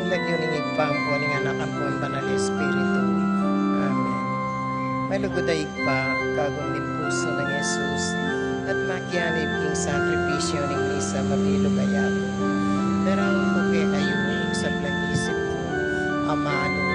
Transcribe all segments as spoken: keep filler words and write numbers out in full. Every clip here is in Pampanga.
Lagyu ning Ibpa, ampo ning Anak, ampo ning Banal a Espiritu. Amen. Malugud a Ibpa, kagum ning pusu nang Jesus, at makianib king sakripisyu ning misa, mabilug a yatu. Daraun ku kekayu ing sablang isip ku, amanu,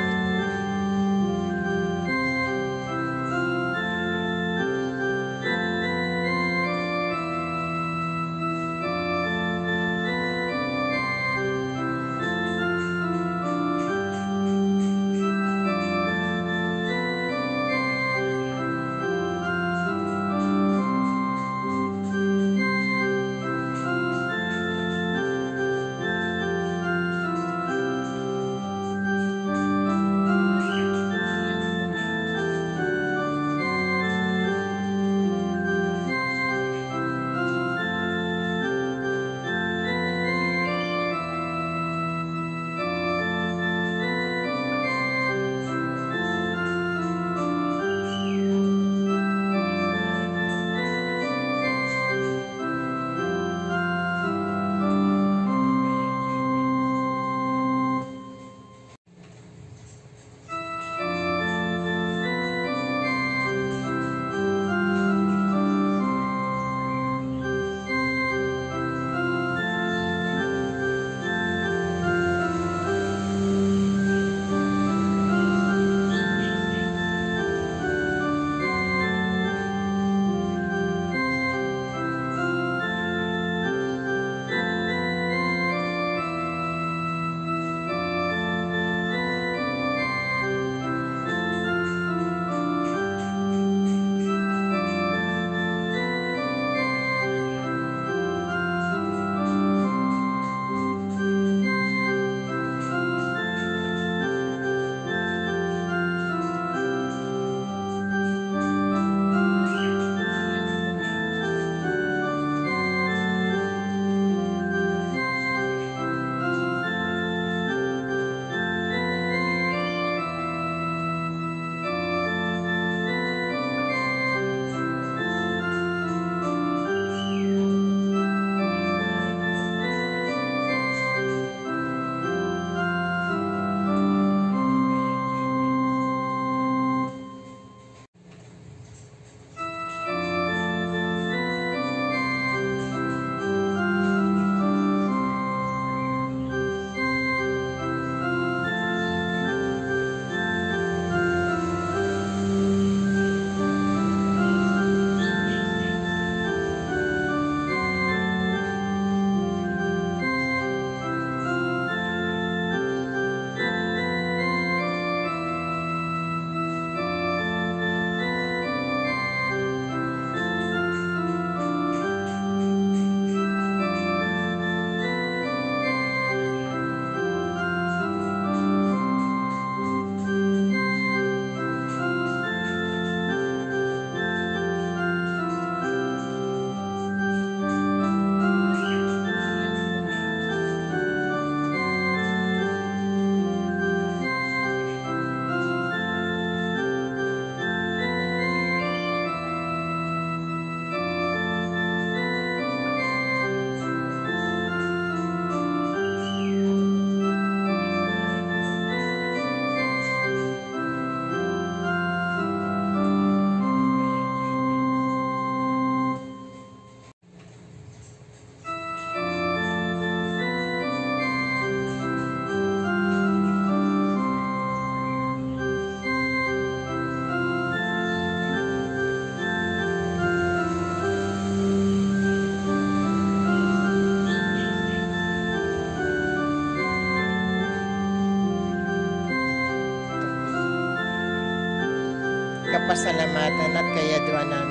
Kapasalamatan at kayaduanan.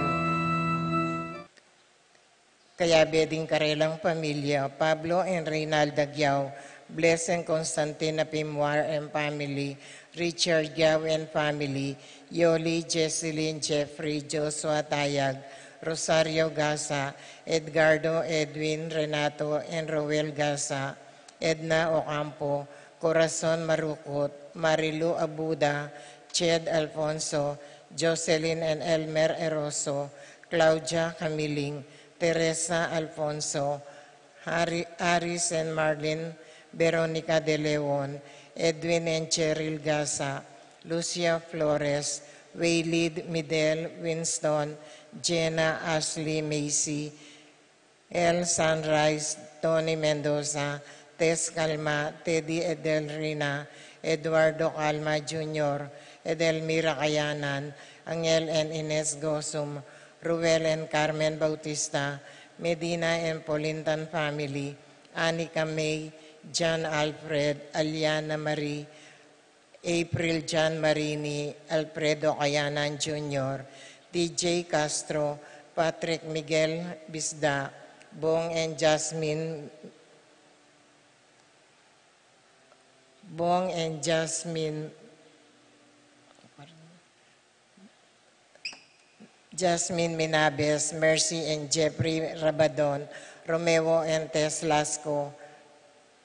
Kayabe ding karelang pamilya, Pablo and Reynalda Giao, Blessing Constantine Apimwar and family, Richard Giao and family, Yoli, Jesselyn, Jeffrey, Joshua Tayag, Rosario Gasa, Edgardo, Edwin, Renato, and Roel Gasa, Edna Ocampo, Corazon Marukut, Marilu Abuda, Ched Alfonso, Jocelyn and Elmer Eroso, Claudia Camiling, Teresa Alfonso, Hari-, Aris and Marlin Veronica de Leon, Edwin and Cheryl Gasa, Lucia Flores, Waylid Midel Winston, Jenna Ashley Macy, El Sunrise, Tony Mendoza, Tess Calma, Teddy Edelrina, Eduardo Calma Junior, Edelmira Kayanan, Angel and Ines Gosum, Ruel and Carmen Bautista, Medina and Polintan family, Anika May, John Alfred, Aliana Marie, April John Marini, Alfredo Kayanan Junior, D J Castro, Patrick Miguel Bisda, Bong and Jasmine, Bong and Jasmine, Jasmine Minabes, Mercy and Jeffrey Rabadon, Romeo and Tess Lasco,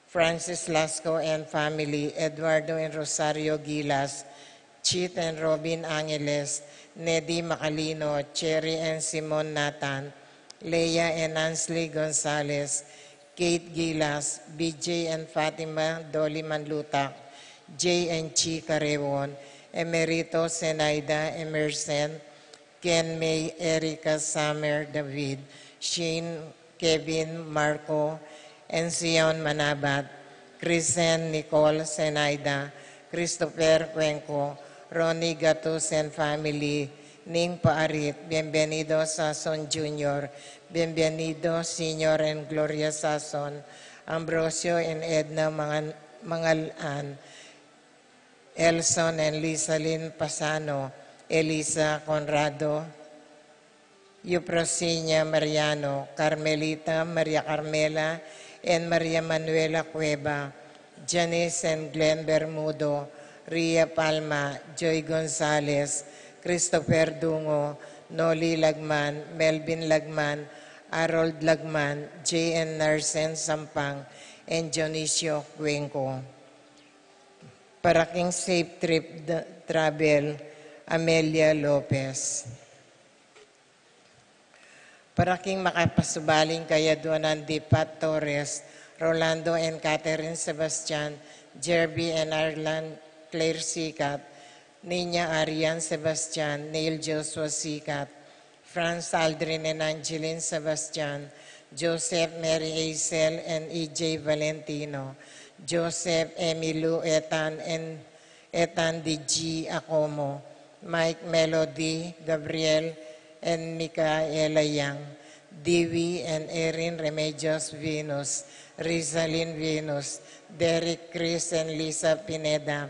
Francis Lasco and family, Eduardo and Rosario Gilas, Chit and Robin Angeles, Neddy Macalino, Cherry and Simon Nathan, Leia and Ansley Gonzalez, Kate Gilas, B J and Fatima Dolly Manlutak, J and Chi Carewon, Emerito Zenaida Emerson, Ken May, Erica Summer David, Shane, Kevin, Marco, and Sion Manabat, Krisen, Nicole Zenaida, Christopher Cuenco, Ronnie Gatus and family, Ning Paarit, Bienvenido Sason Junior, Bienvenido Senior and Gloria Sason, Ambrosio and Edna Mangan-, Mangalan, Elson and Lisalin Pasano, Elisa Conrado, Euprosinia Mariano, Carmelita, Maria Carmela, and Maria Manuela Cueva, Janice and Glenn Bermudo, Ria Palma, Joy Gonzalez, Christopher Dungo, Noli Lagman, Melvin Lagman, Harold Lagman, J and Narsen Sampang, and Dionisio Cuenco. Para king safe trip d-, travel, Amelia Lopez. Para king makapasubaling kayadwanan di Pat Torres, Rolando and Catherine Sebastian, Jerby and Arlan Claire Sikat, Nina Arian Sebastian, Neil Joshua Sikat, Franz Aldrin and Angeline Sebastian, Joseph Mary Hazel and E J Valentino, Joseph Emilio Ethan and Ethan D G Acomo, Mike Melody, Gabriel and Micaela Yang, Dewey and Erin Remedios Venus, Rizalin Venus, Derek Chris and Lisa Pineda,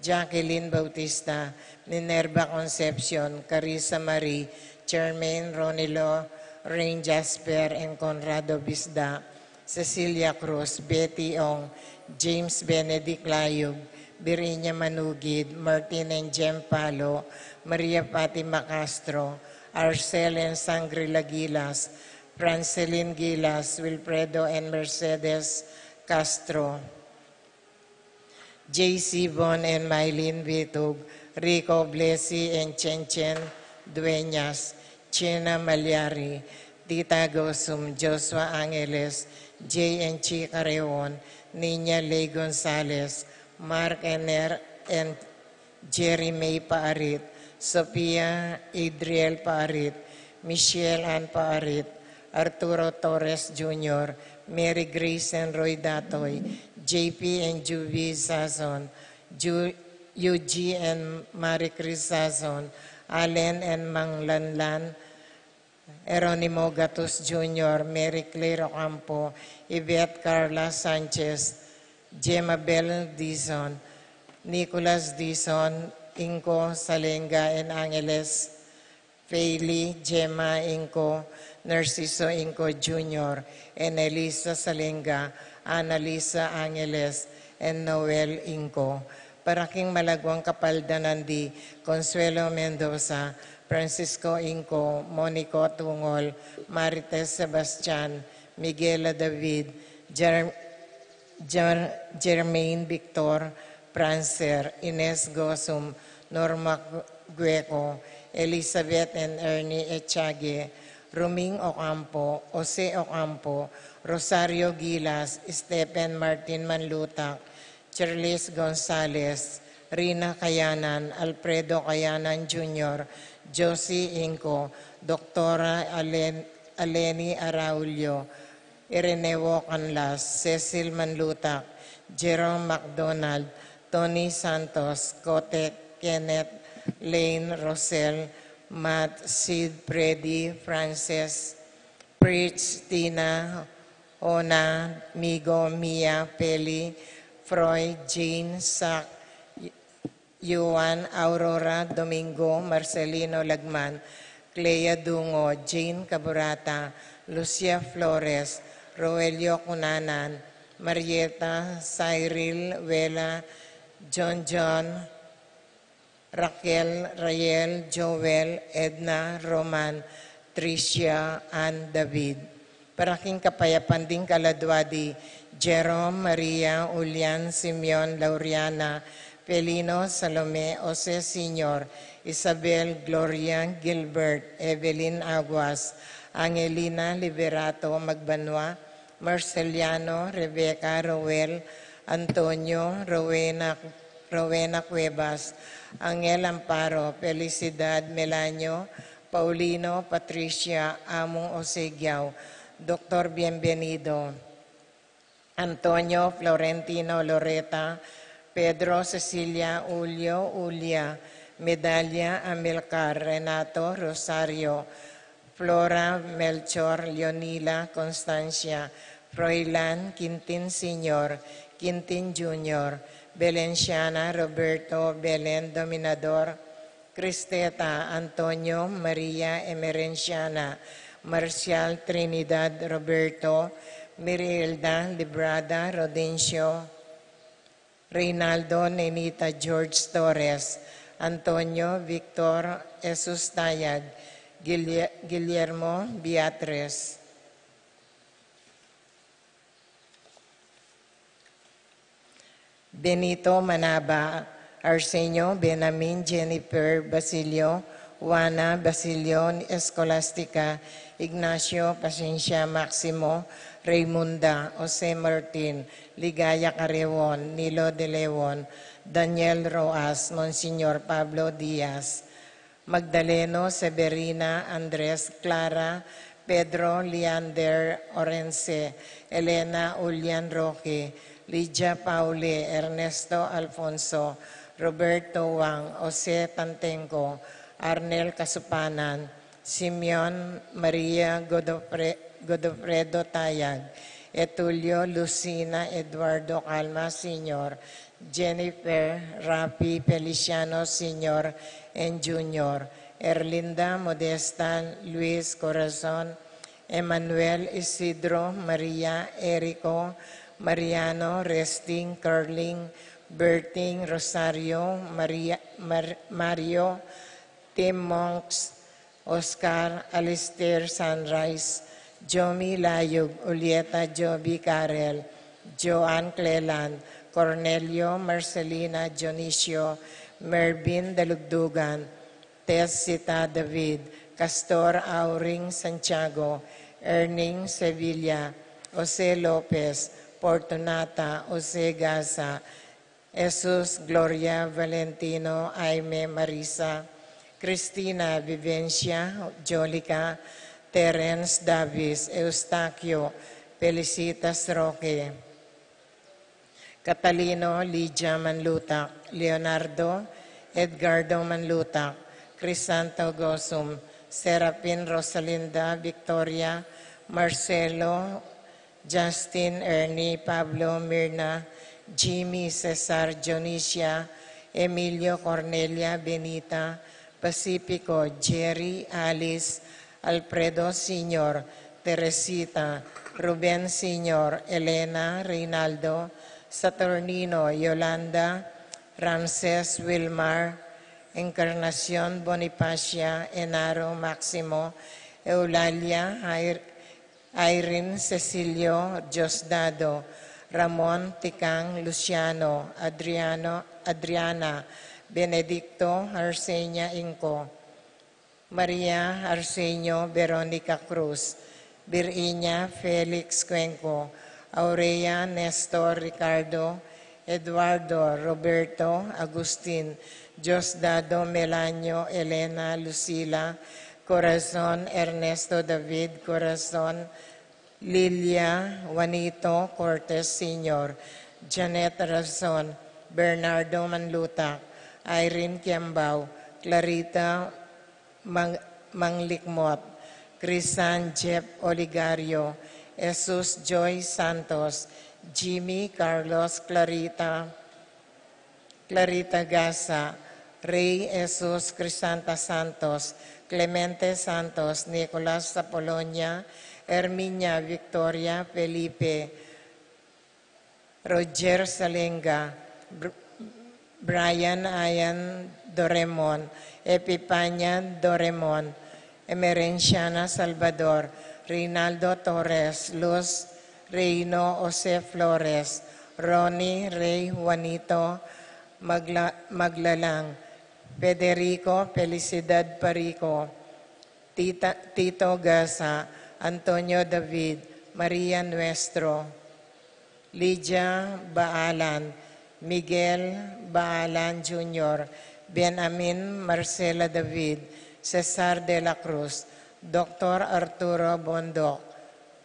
Jacqueline Bautista, Minerva Concepcion, Carissa Marie, Charmaine Ronilo, Rain Jasper and Conrado Bisda, Cecilia Cruz, Betty Ong, James Benedict Layug, Virginia Manugid, Martin and Jem Palo, Maria Fatima Castro, Arcel and Sangri Lagilas, Francelin Gilas, Wilfredo and Mercedes Castro, J C Bon and Mylene Vitug, Rico Blesi and Chen Chen Dueñas, Chena Malyari, Tita Gosum, Joshua Angeles, J and Chi Carreon, Nina Ley Gonzalez, Mark Ener and Jerry May Paarit, Sophia Adriel Paarit, Michelle Ann Paarit, Arturo Torres Junior, Mary Grace and Roy Datoy, J P and Juby Sazon, Ju-, Yuji and Marie Chris Sazon, Allen and Manglanlan, Eronimo Gatus Junior, Mary Claire Ocampo, Yvette Carla Sanchez, Gemma Bell Dizon, Nicholas Dizon, Inco Salenga and Angeles Feli, Gemma Inco, Narciso Inco Junior, and Elisa Salenga, Annalisa Angeles, and Noel Inco. Para king malagwang kapaldanan di Consuelo Mendoza, Francisco Inco, Monico Tungol, Marites Sebastian, Miguela David, Jer-, Jer-, Jermaine Victor, Prancer, Ines Gosum, Norma Gu-, Gueco, Elizabeth and Ernie Echage, Roming Ocampo, Jose Ocampo, Rosario Gilas, Stephen Martin Manlutak, Charles Gonzales, Rina Kayanan, Alfredo Kayanan Junior, Josie Inco, Doktora Alen-, Aleni Araulio, Ireneo Canlas, Cecil Manlutak, Jerome MacDonald, Tony Santos, Kote Kenneth, Lane Rosel, Matt, Sid, Freddy, Frances, Fritz, Tina, Ona, Migo, Mia, Peli, Froy, Jane, Sak, Yuan, Aurora, Domingo, Marcelino Lagman, Clea Dungo, Jane Caburata, Lucia Flores, Roelio Cunanan, Marieta, Cyril, Wela, John John, Raquel, Rael, Joel, Edna, Roman, Tricia, Ann, David. Para king kapayapan ding kaladua di Jerome, Maria, Ulian, Simeon, Lauriana, Felino, Salome, Jose Senior, Isabel, Gloria, Gilbert, Evelyn Aguas, Angelina Liberato Magbanua, Marceliano, Rebecca, Roel, Antonio, Rowena, Rowena Cuevas, Angel Amparo, Felicidad, Melanio, Paulino, Patricia, Among Osegiao, Doktor Bienvenido, Antonio, Florentino, Loreta, Pedro, Cecilia, Julio, Julia, Medalia, Amilcar, Renato, Rosario, Flora, Melchor, Leonila, Constancia, Froilan, Quintin Senior, Quintin Junior, Belenciana, Roberto, Belen, Dominador, Cristeta, Antonio, Maria, Emerenciana, Marcial, Trinidad, Roberto, Mirielda, Librada, Rodencio, Reynaldo, Nenita, George Torres, Antonio, Victor, Jesus Tayag, Guille-, Guillermo, Beatriz, Benito, Manaba, Arsenio, Benamin, Jennifer, Basilio, Juana, Basilio, Escolastica, Ignacio, Pasencia, Maximo, Raymunda, Jose Martin, Ligaya Carreon, Nilo de Leon, Daniel Roas, Monsignor Pablo Diaz, Magdaleno, Severina, Andres, Clara, Pedro, Leander, Orense, Elena, Ulian, Roque, Lydia, Paule, Ernesto, Alfonso, Roberto, Wang, Jose, Tantenco, Arnel, Kasupanan, Simeon, Maria, Godofre-, Godofredo Tayag, Etulio, Lucina, Eduardo, Calma, Senior, Jennifer, Rafi, Feliciano Senior and Junior, Erlinda, Modesta, Luis, Corazon, Emmanuel, Isidro, Maria, Erico, Mariano, Resting, Carling, Berting, Rosario, Maria, Mar-, Mario, Tim Monks, Oscar, Alistair, Sunrise, Jomi, Layug, Julieta, Joby, Karel, Joan, Cleland, Cornelio, Marcelina, Dionisio, Mervin, Dalugdugan, Tess, Sita, David, Castor, Auring, Santiago, Erning, Sevilla, Jose Lopez, Fortunata, Jose Gaza, Jesus, Gloria, Valentino, Jaime, Marisa, Cristina, Vivencia, Jolica, Terence, Davis, Eustaquio, Felicitas, Roque, Catalino, Lydia, Manlutak, Leonardo, Edgardo, Manlutak, Crisanto, Gosum, Serafin, Rosalinda, Victoria, Marcelo, Justin, Ernie, Pablo, Mirna, Jimmy, Cesar, Dionisia, Emilio, Cornelia, Benita, Pacifico, Jerry, Alice, Alfredo Senior, Teresita, Ruben Senior, Elena, Reynaldo, Saturnino, Yolanda, Ramses, Wilmar, Encarnacion, Bonifacia, Enaro, Maximo, Eulalia, Jair-, Irene, Cecilio, Diosdado, Ramon, Tikang, Luciano, Adriano, Adriana, Benedicto, Arsenia, Inco, Maria Arsenio, Veronica Cruz, Virginia Felix Cuenco, Aurea Nestor Ricardo, Eduardo Roberto Agustin, Diosdado Melanio, Elena Lucila Corazon, Ernesto David Corazon, Lilia Juanito Cortes Senior, Janet Razon, Bernardo Manluta, Irene Kiambao, Clarita Mang-, Manglikmot, Crisan Jeff Oligario, Jesus Joy Santos, Jimmy Carlos Clarita, Clarita Gasa, Rey Jesus Crisanta Santos, Clemente Santos, Nicolas Apolonia, Herminia Victoria Felipe, Roger Salenga, Br-, Brian Ayan Doremon, Epipania Doremon, Emerenciana Salvador, Reynaldo Torres, Luz Reino, Jose Flores, Ronnie Rey Juanito Magla-, Maglalang, Federico Felicidad Parico, Tita, Tito Gasa, Antonio David, Maria Nuestro, Lydia Baalan, Miguel Baalan Junior, Benjamin Marcela David, Cesar de la Cruz, Doctor Arturo Bondoc,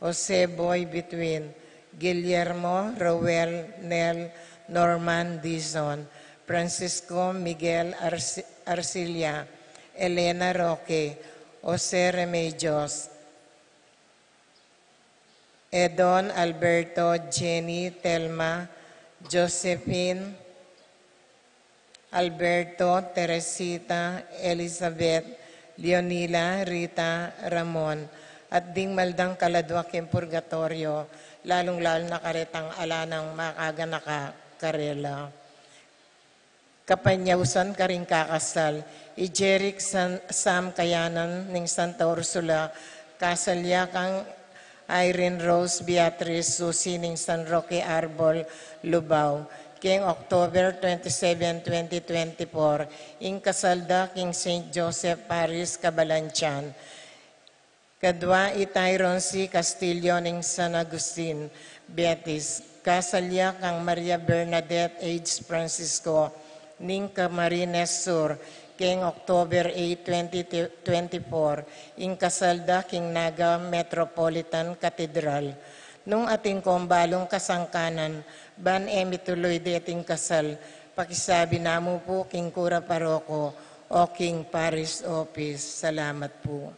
Jose Boy Bituin, Guillermo Roel Nel Norman Dizon, Francisco Miguel Arci-, Arcilia, Elena Roque, Jose Remedios, Edon Alberto, Jenny Telma, Josephine Alberto, Teresita, Elizabeth, Leonila, Rita, Ramon, at ding maldang kaladwa king purgatoryo, lalung-lalu na karetang ala nang makaganaka karela. Kapanyausan karing kakasal, i Jeric San, Sam Kayanan ning Santa Ursula, kasal ya kang Irene Rose Beatriz Susi ning San Roque Arbol, Lubao, king October twenty-seven, twenty twenty-four, ing kasal da king Saint Joseph Parish, Cabalanchian. Kadwa i Tyron C. Castillo ning San Agustin, Betis, kasal ya kang Maria Bernadette H. Francisco ning Camarines Sur, king October eight, twenty twenty-four, ing kasal da king Naga Metropolitan Cathedral. Nung atin kong balung kasangkanan, ban e mituluy deting kasal, pakisabi na mu pu king kura paroko o king parish office. Salamat pu.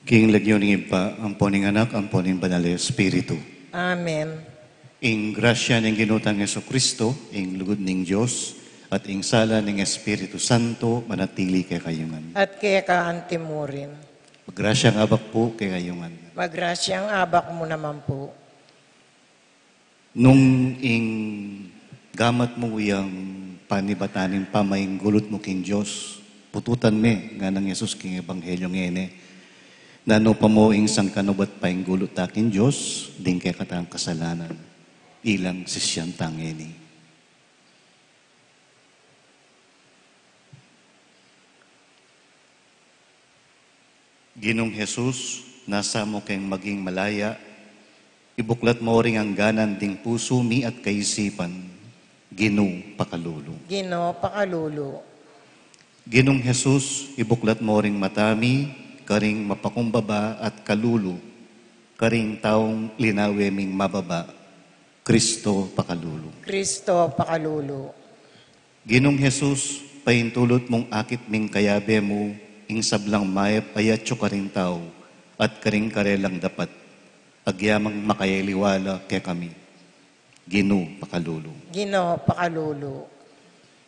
King lagyu ning Ibpa, ampo ning Anak, ampo ning Banal a Espiritu. Amen. Ing grasya ning Ginu tang Jesucristo, ing lugud ning Dios, at ing sala ning Espiritu Santo, manatili kekayu ngan. At keka anti mu rin. Magrasyang abak pu kekayu ngan. Magrasyang abak mu naman pu. Nung ing gamat mu yang panibatan ning pamainggulut mu king Dios, pututan me, nganang Jesus king Ebanghelyo ngeni, nanu pa mu ing sangkanubat painggulut ta king Dios, ding kekatang kasalanan, ilang sisian ta ngeni. Ginung Jesus, nasa mu keng maging malaya, ibuklat mu ring angganan ding pusu mi at kaisipan, Ginu pakalulu. Ginu pakalulu. Ginung Jesus, ibuklat mu ring mata mi, karing mapakumbaba at kalulu, karing taung linawe ming mababa, Kristo pakalulu. Kristo pakalulu. Ginung Jesus, paintulut mung akit ming kayabe mu, ing sablang mayap a yatsu karing tau, at karing karelang dapat, agyamang makayaliwala kekami. Ginu pakalulu. Ginu pakalulu.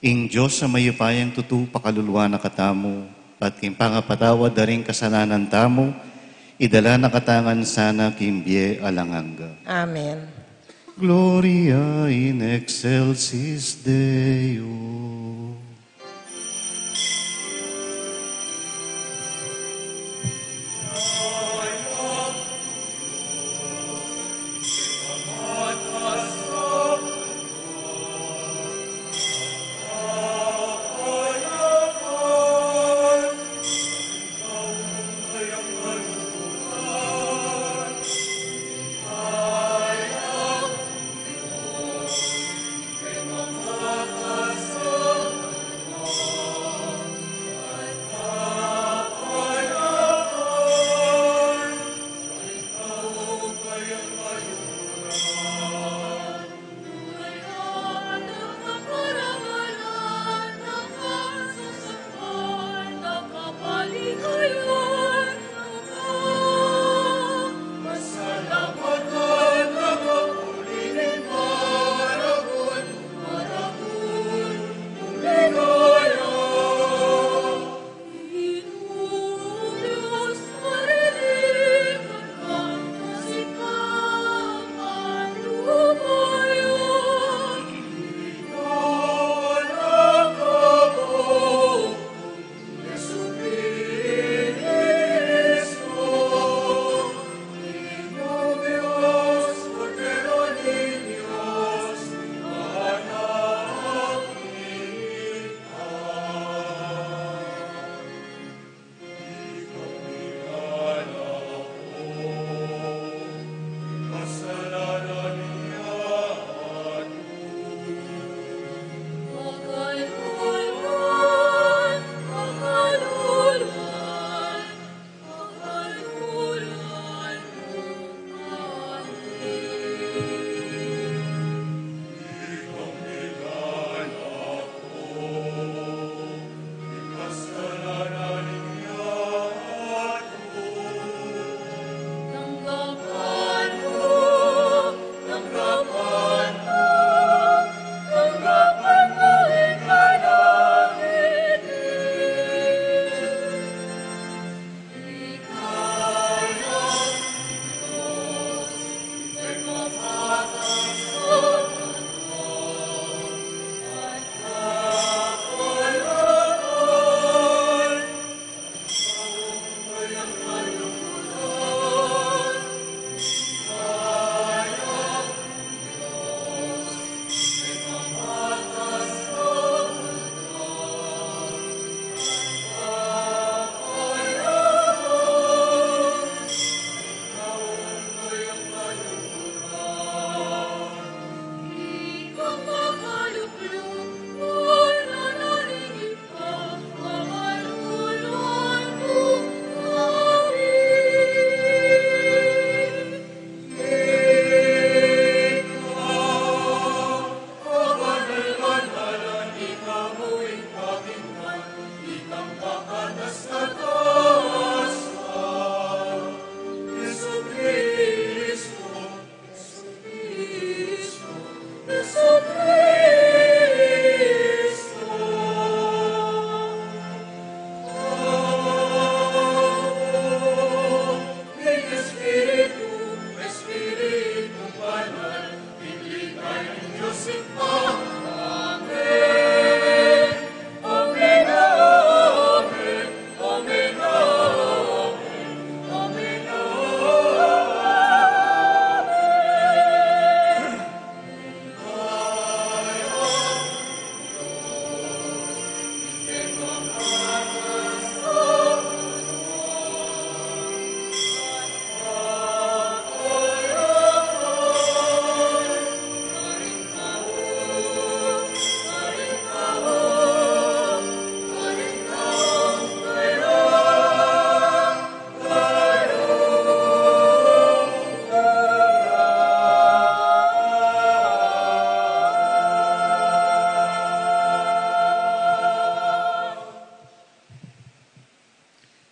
Ing Dios a mayupayang tutu pakaluluan na katamu, at king pangapatawad da ring kasalanan tamu, idala na katamu ngan sana king bie alang angga. Amen. Gloria in excelsis Deo.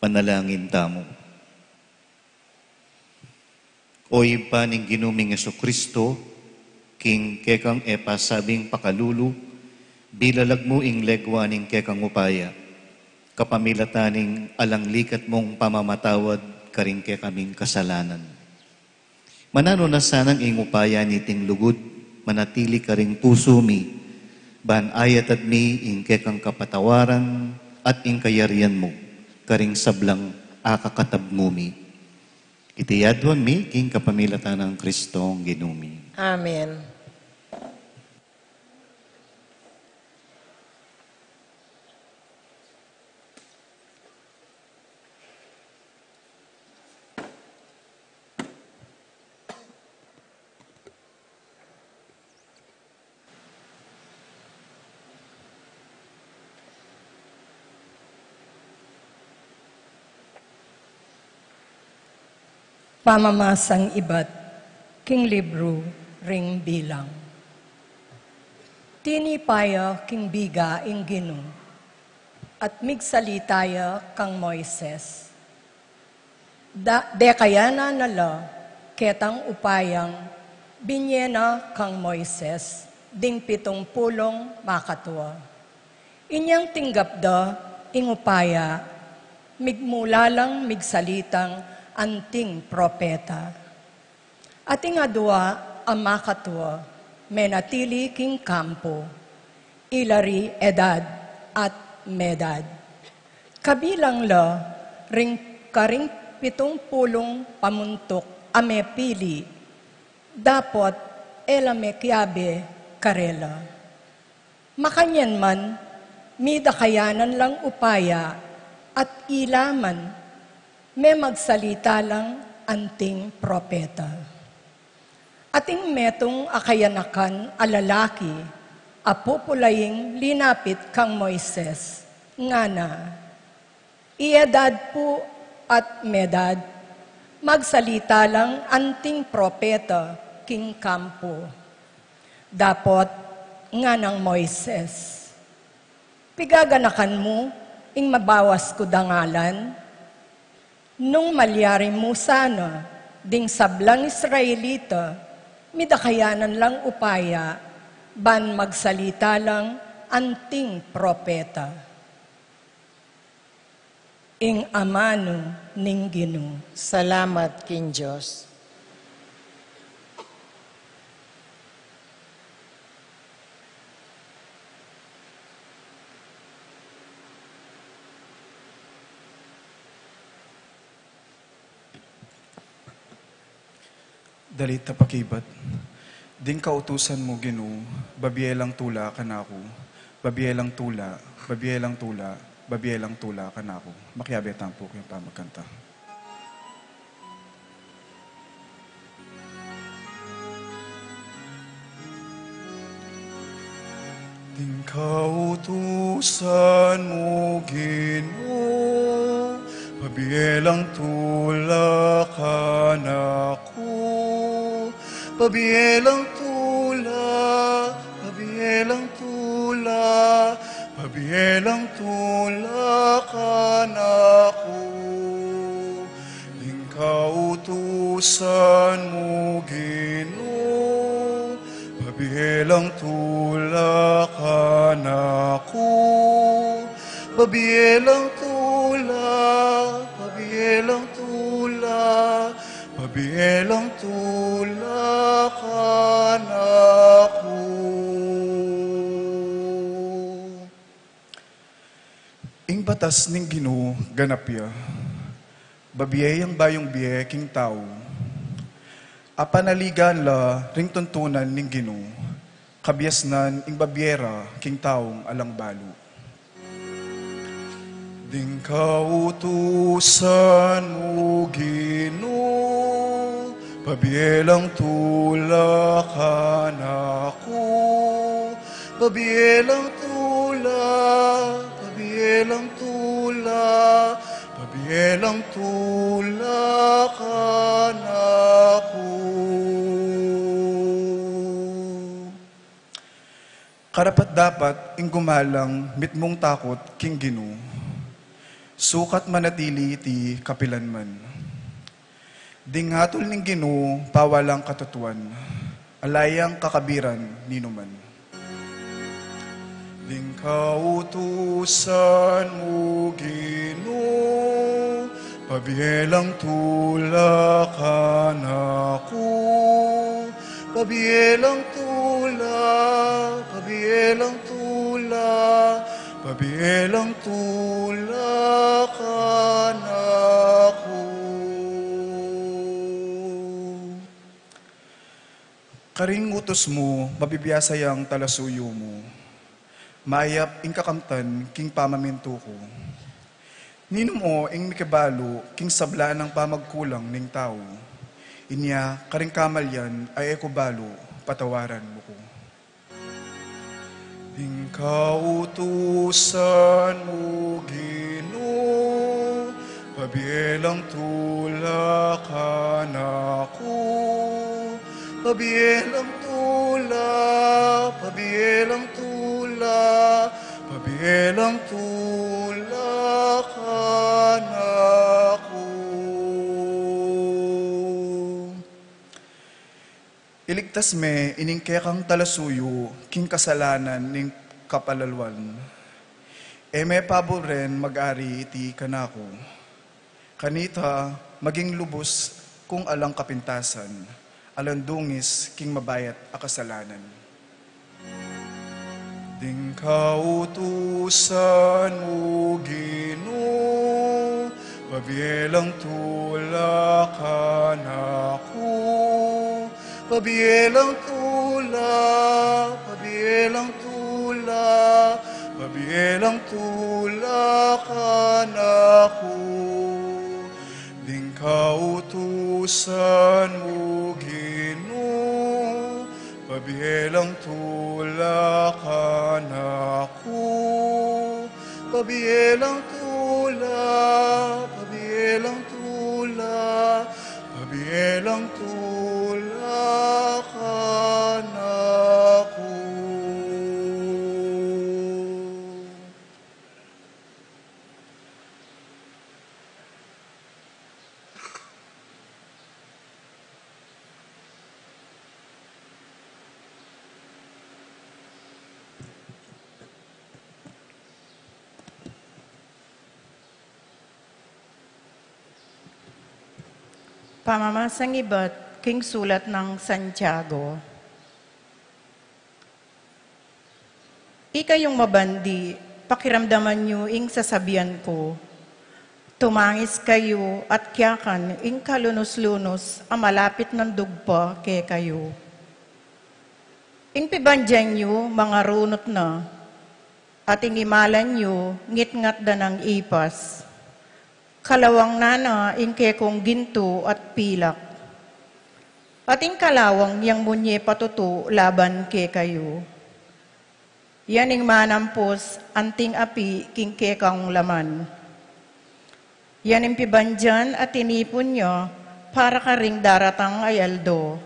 Manalangin tamu. O Ibpa ning Ginu ming Jesucristo, king kekang e pasabing pakalulu, bilalag mu ing legwa ning kekang upaya, kapamilatan ning alang likat mung pamamatawad karing kekaming kasalanan. Mananu na sanang ing upaya niting lugud manatili karing pusu mi, ban ayatad mi ing kekang kapatawaran at ing kayarian mu karing sablang akakatab mu mi. Iti aduan mi king kapamilatan nang Kristong Ginu mi. Amen. Pamamasang ibat king libru ring Bilang. Tinipa ya king biga ing Ginu, at migsalita ya kang Moises. Da, dekayanan na la ketang upayang binye na kang Moises ding pitung pulung makatua. Inyang tinggap da ing upaya, migmula lang migsalitang anting propeta. Ating adua a makatua menatili king kampu, ila ri Edad at Medad. Kabilang la ring karing pitung pulung pamuntuk a mepili, dapot e la mekiabe karela. Makanyan man, midakayanan lang upaya at ila man, memagsalita lang anting propeta. Ating metung a kayanakan a lalaki a pupulaing linapit kang Moises, ngana, I Edad pu at Medad, magsalita lang anting propeta king kampu. Dapot nganang Moises, pigaganakan mu ing mabawas ku dangalan? Nung malyari mu sana ding sablang Israelita, midakayanan lang upaya ban magsalita lang anting propeta. Ing amanu ning Ginu. Salamat king Dios. Dalit a pakibat. Ding kautusan mu, Ginu, babie lang tula kanaku, babie lang tula, babie lang tula, babie lang tula kanaku. Makiabe tamu pu king pamagkanta. Ding kautusan mu, Ginu, babie lang tula kanaku, babie lang tula, babie lang tula, babie lang tula kanaku. Ding kautusan mu, Ginu, babie lang tula kanaku, babie lang tula, babie lang tula, babie lang tula kanaku. Ing batas ning Ginu ganap ya, babie yang bayung bie king tau. A panaligan la ring tuntunan ning Ginu, kabiasnan ing babie ra king taung alang balu. Ding kautusan mu, Ginu, babie lang tula kanaku, babie lang tula, babie lang tula, babie lang tula kanaku. Karapat-dapat ing gumalang mitmung takut king Ginu. Sukat manatili iti kapilanman. Ding atul ning Ginu pawalang katutuan, ala yang kakabiran ninuman. Ding kautusan mu, Ginu, pabielang tula kanaku, pabielang tula, pabielang tula, pabielang tula kanaku. Karing utus mu, mabibiasa yang talasuyu mu. Mayap ing kakamtan king pamamintu ku. Ninum o ing mikibalu king sabla nang pamagkulang ning tau. Inya karing kamalian a e ku balu, patawaran mu ku. Ding kautusan mu, Ginu, pabielang tula kanaku, pabielang tula, pabielang tula, pabielang tula kanaku. Iligtas me ining kekang talasuyu king kasalanan ning kapalaluan. E me paburen mag-ari iti kanaku. Kanita maging lubus kung alang kapintasan, alang dungis king mabayat a kasalanan. Ding kautusan mu, Ginu, pabielang tula kanaku, pabielang tula, pabielang tula, pabielang tula kanaku. Ding kautusan mu, Ginu, pabielang tula kanaku, pabielang tula, pabielang tula, pabielang tula kanaku. Pamamasang ibat king sulat nang Santiago. Ikayung mabandi, pakiramdaman yu ing sasabian ku. Tumangis kayu at kiyakan ing kalunus-lunus a malapit nang dugpa kekayu. Ing pibandian yu, mangarunut na, at ing imalan yu, ngitngat da nang ipas. Kalawang na na ing kekong gintu at pilak. At ing kalawang yang munye patutu laban kekayu. Yan ing manampus anting api king kekang laman. Yan ing pibandian a tinipun ya para karing daratang a aldo.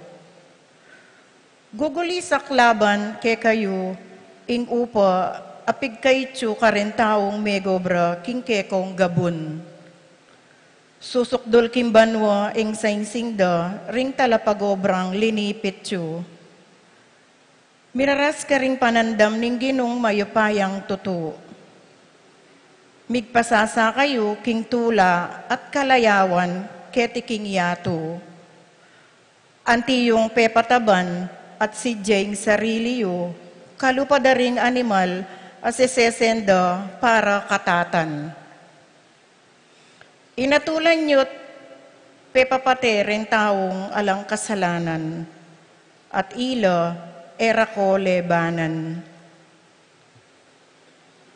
Gugulisak laban kekayu ing upa a pigkaityu karing taung megobra king kekong gabun. Susukdul king banua ing saingsing da ring talapagobrang linipit yu. Miraras karing panandam ning Ginung mayupayang tutu. Migpasasa kayu king tula at kalayawan keti king yatu. Anti yung pepataban at sidya ing sarili yu, kalupa da ring animal a sesesen da para katatan. Inatulan yu't pepapate ring taung alang kasalanan, at ila e ra ko lebanan.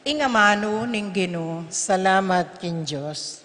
Ing amanu ning Ginu. Salamat king Dios.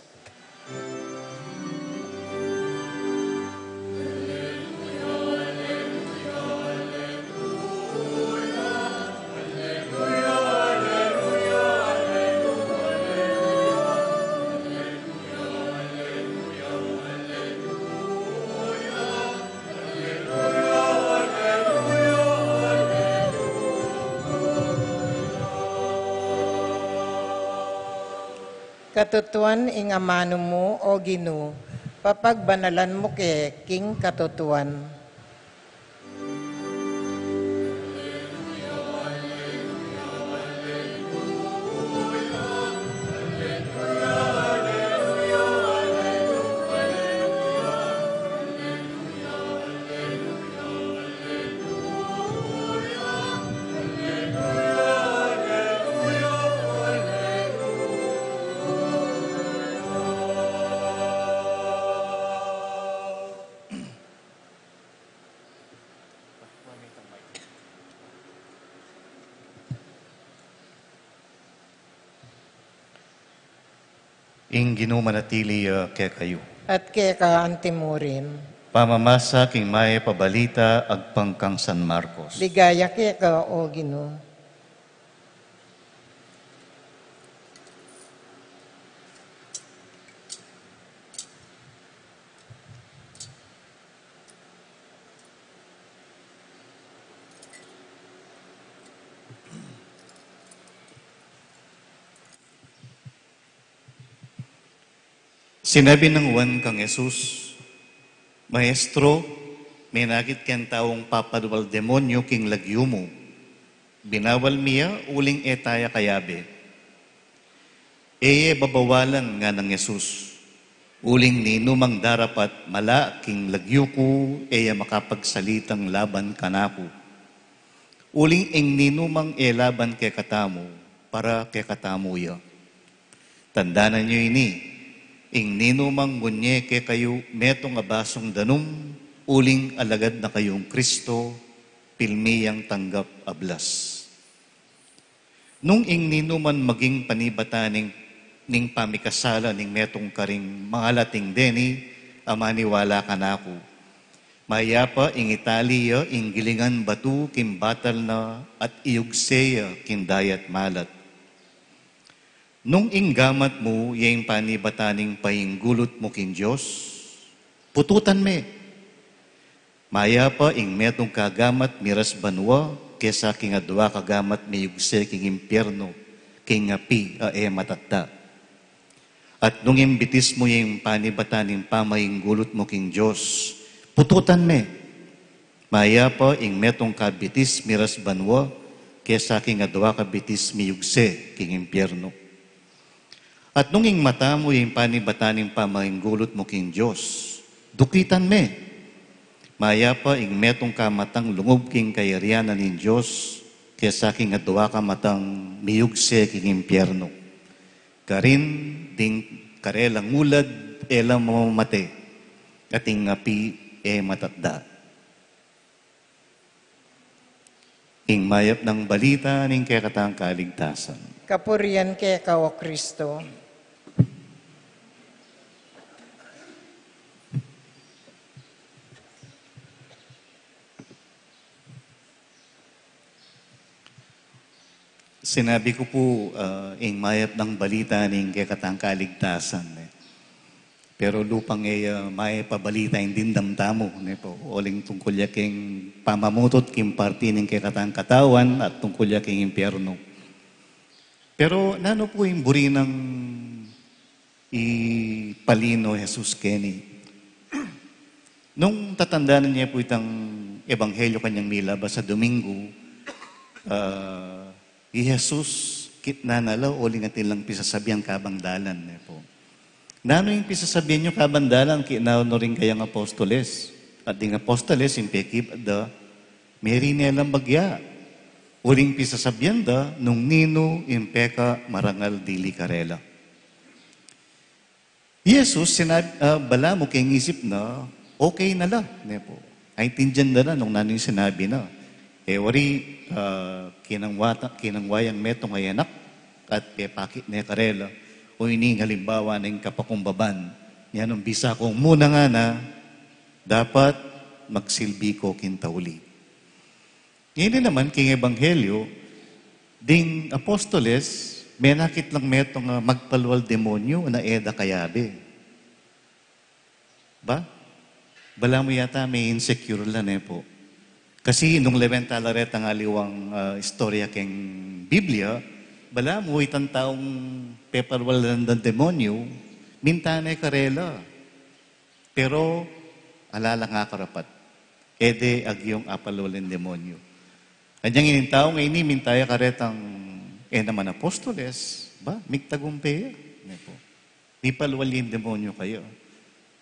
Katutuan ing amanu mu, O Ginu, papagbanalan mu ke king katutuan. Ing Ginu manatili ya kekayu. At keka antimurin. Pamamasa king Mayap a Balita agpang kang San Marcos. Ligaya keka, O Ginu. Sinabi nang Juan kang Jesus, "Maestro, menakit keng taung papalual demonyu king lagyu mu. Binawal mi ya uling e taya kayabe." "E ye babawalan," nganang Jesus, "uling ninumang darapat mala king lagyu ku, e ya makapagsalitang laban kanaku. Uling ing ninumang e laban kekatamu, para kekatamu ya. Tandanan yu ini, ing ninumang ngunye kekayu metung a basung danum, uling alagad na kayung Kristo, pilmi yang tanggap a blas. Nung ing ninuman maging panibatan ning, ning pamikasala ning metung karing mangalating deni a maniwala kanaku, mayapa ing itali ya ing gilingan batu king batal na at iyugse ya king dayat malat. Nung ing gamat mu ya ing panibatan ning painggulut mu king Dios, pututan me. Mayapa ing metung ka gamat miras banua kesa king adua ka gamat miyugse king impiernu, king api a e matatda. At nung ing bitis mu ya ing panibatan ning pamainggulut mu king Dios, pututan me. Mayapa ing metung ka bitis miras banua kesa king adua ka bitis miyugse king impiernu. At nung ing mata mu ya ing panibatan ning pamainggulut mu king Dios, dukitan me. Mayapa ing metung ka matang lungub king kayarian na ning Dios kesa king adua ka matang miyugse king impiernu, karin ding karelang ulad e la mamamate, at ing api e matatda. Ing mayap nang balita ning kekatang kaligtasan. Kapurian keka, O Kristo. Sinabi ku pu, ah, ing mayap nang balita ning kekatang kaligtasan, ne. Pero lupang e ya mayap a balita ing dimdam tamu, ne pu. Uling tungkul ya king pamamutut king parti ning kekatang katawan at tungkul ya king impiernu. Pero nanu pu ing buri nang ipalino Jesus keni? Nung tatandanan ye pu itang ebanghelyo kanyang milabas a Domingo, ah, i Jesus kitnan na la uling atin lang pisasabian kabang dalan, ne pu. Nanu ing pisasabian yu kabang dalan? Kitnan no ring kayang apostoles. At ding apostoles, ing pekibat da, meri ne lang bagya. Uling pisasabian da nung ninu ing pekamarangal dili karela. Jesus, sinab-, ah, balamu king isip na, okay na la, ne pu. Aintindian da na nung nanu ing sinabi na. E wari, ah, kinangwa ta-, kinangwa yang metung a anak, at pepakit ne karela, o ini ing halimbawa ning kapakumbaban. Yan ing bisa kung muna ngana, dapat magsilbi ko king tauli. Ngeni naman king ebanghelyo, ding apostoles, menakit lang metung a magpalual demonyu na e da kayabe. Ba? Balamu yata me-insecure la, ne pu. Kasi nung lawen ta la retang aliwang, ah, istorya king Biblia, Balamu itang taung pepalwalan deng demonyu, minta ne karela. Pero ala lang akarapat. E de agyang apalwal ing demonyu. Anyang ining tau ngeni, minta ya karetang e naman apostoles, ba, migtagumpe ya, ne pu. Mipalwal ya ing demonyu kaya.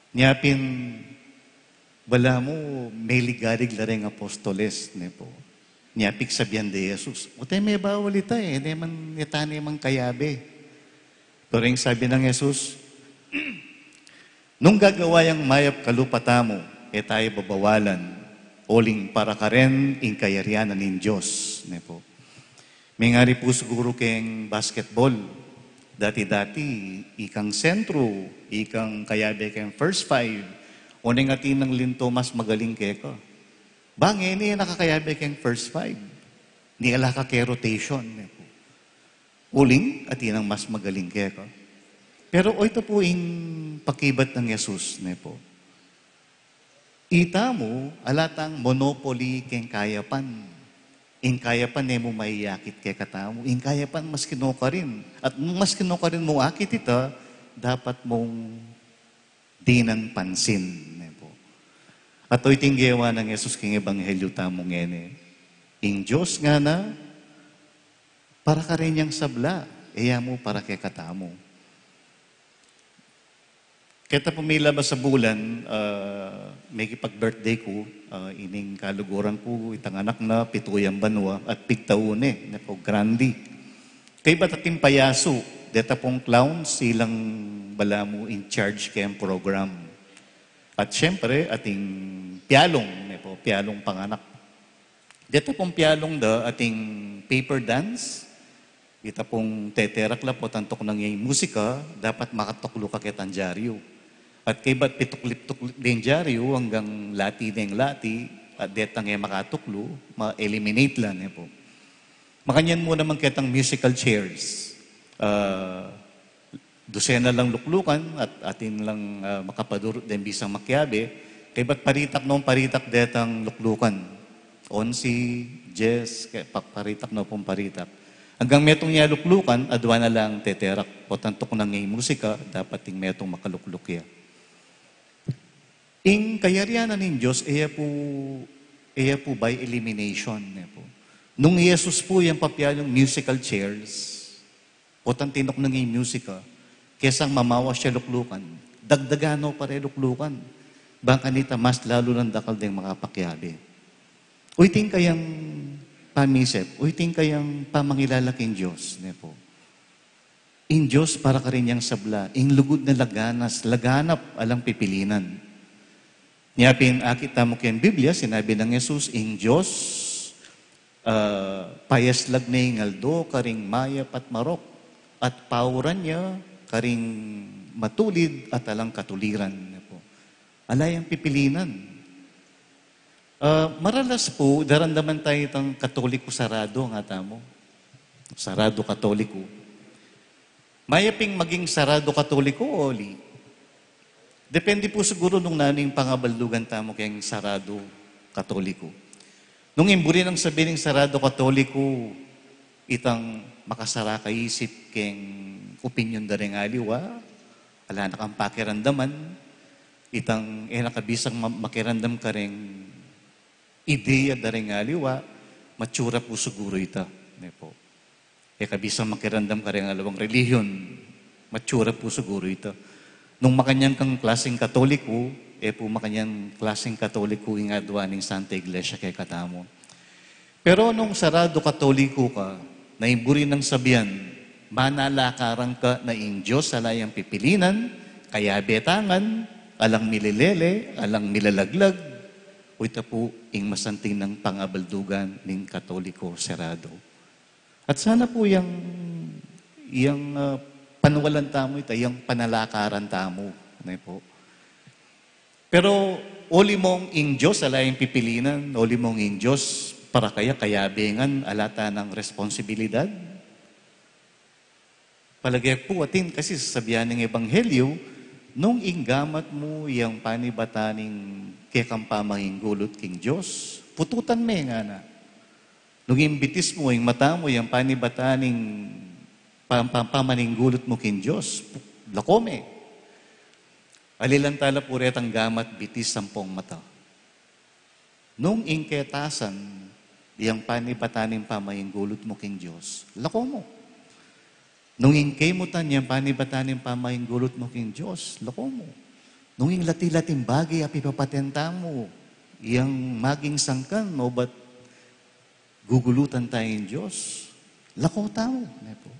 Nya pin, balamu, meligalig la reng apostoles, ne pu. Nya pin sabian de Jesus, "Ote me bawal ita e, e naman, e ta ne man kayabe." Pero ing sabi nang Jesus, "Nung gagawa yang mayap kalupa tamu, e tamu babawalan, uling para karen ing kayarian na ning Dios," ne pu. Mengari pu siguru keng basketball. Dati-dati, ikang sentru, ikang kayabe keng first five, o neng atin nang linto mas magaling keka. Ba ngeni, e na ka kayabe keng first five. Ni ala ka keng rotation, ne pu. Uling, atin nang mas magaling keka. Pero oyta pu ing pakibat nang Jesus, ne pu. Itamu, ala tang monopoly keng kayapan. Ing kayapan e mu maiyakit kekatamu. Ing kayapan mas kinokarin. At nung mas kinokarin mu akit ita, dapat mung dinan pansin, ne pu. At oyting gewa nang Jesus keng ebanghelyu tamu ngeni. Ing Dios ngana, para karen yang sabla, e ya mu para kekatamu. Keta pung milabas a bulan, ah, mekipag-birthday ku, ah, ining kaluguran ku, itang anak na, pitu yang banua, at pigtau ne, ne pu, grandi. Kaybat ating payasu, deta pung clowns, ilang balamu in charge keng program. At siyempre, ating pialung, ne pu, pialung panganak. Deta pung pialung da ating paper dance, ita pung teterak la potang tuknang ya ing musika, dapat makatuklu ka ketang dyaryu. At kaybat pituklip-tuklip deng dyaryu, anggang lati deng lati, at detang e makatuklu, ma-eliminate la, ne pu. Makanyan mu naman ketang musical chairs. Ah, dusena lang luklukan at atin lang, ah, makapadurut deng bisang makiabe, kaybat paritak nung paritak detang luklukan. Onse, dyes, ke-, pa-, paritak nung pung paritak. Anggang metung ya luklukan, adua na lang teterak. Potang tuknang ya ing musika, dapat ing metung makalukluk ya. Ing kayarian na ning Dios, e ya pu, e ya pu by elimination, ne pu. Nung i Jesus pu yang papialung musical chairs, o tantinok na ngang musika, kesang mamawas ya luklukan, dagdagan no pa re luklukan. Bang kanita mas lalu lang dakal deng makapakiabe. Uyting kayang pamisip, uyting kayang pamangilala king Dios, ne pu. Ing Dios para karin yang sabla, ing lugud na laganas, laganap, alang pipilinan. Nya pin akit tamu keng Biblia, sinabi nang Jesus, ing Dios, ah, payaslag ne ing aldo karing mayap at marok, at pauran ya karing matulid at alang katuliran. Ne pu. Ala yang pipilinan. Ah, maralas pu, daramdaman tayu itang Katoliko sarado, ngana tamu. Sarado Katoliko. Mayap ing maging sarado Katoliko o ali? Depende pu siguru nung nanu ing pangabaldugan tamu keng sarado Katoliko. Nung ing buri nang sabyan ning sarado Katoliko, itang makasara kaisip keng opinyon da reng aliwa, ala na kang pakiramdaman, itang e na ka bisang ma-, makiramdam kareng ideya da reng aliwa, matsura pu siguru ita, ne pu. E ka bisang makiramdam kareng aliwang relihiyon, matsura pu siguru ita. Nung makanyan kang klaseng Katoliko, e pu makanyan klaseng Katoliko ing adua ning Santa Iglesia kekatamu. Pero nung sarado Katoliko ka, na ing buri nang sabyan, manalakaran ka na ing Dios ala yang pipilinan, kayabe ta ngan, alang milelele, alang milalaglag, o ita pu ing masanting nang pangabaldugan ning Katoliko sarado. At sana pu yang, yang, ah, panwalan tamu ita, yang panalakaran tamu, ne pu. Pero, uli mung ing Dios ala yang pipilinan, uli mung ing Dios para kaya kayabe ngan, ala ta nang responsibilidad? Palage pu atin kasi sasabyan ning ebanghelyo, nung ing gamat mu yang panibatan ning kekang pamanginggulut king Dios, pututan me, ngana. Nung ing bitis mu, ing mata mu, yang panibatan ning pa-, pa-, pamaningulut mu king Dios, lako me. Alilan tala pu retang gamat bitis ampong mata. Nung ing ketasan, yang panibatan ning pamaningulut mu king Dios, lako mu. Nung ing kemutan, yang panibatan ning pamaningulut mu king Dios, lako mu. Nung ing lati-lating bage a pipapaten tamu, yang maging sangkan, obat gugulutan taya ning Dios, lako tamu, ne pu.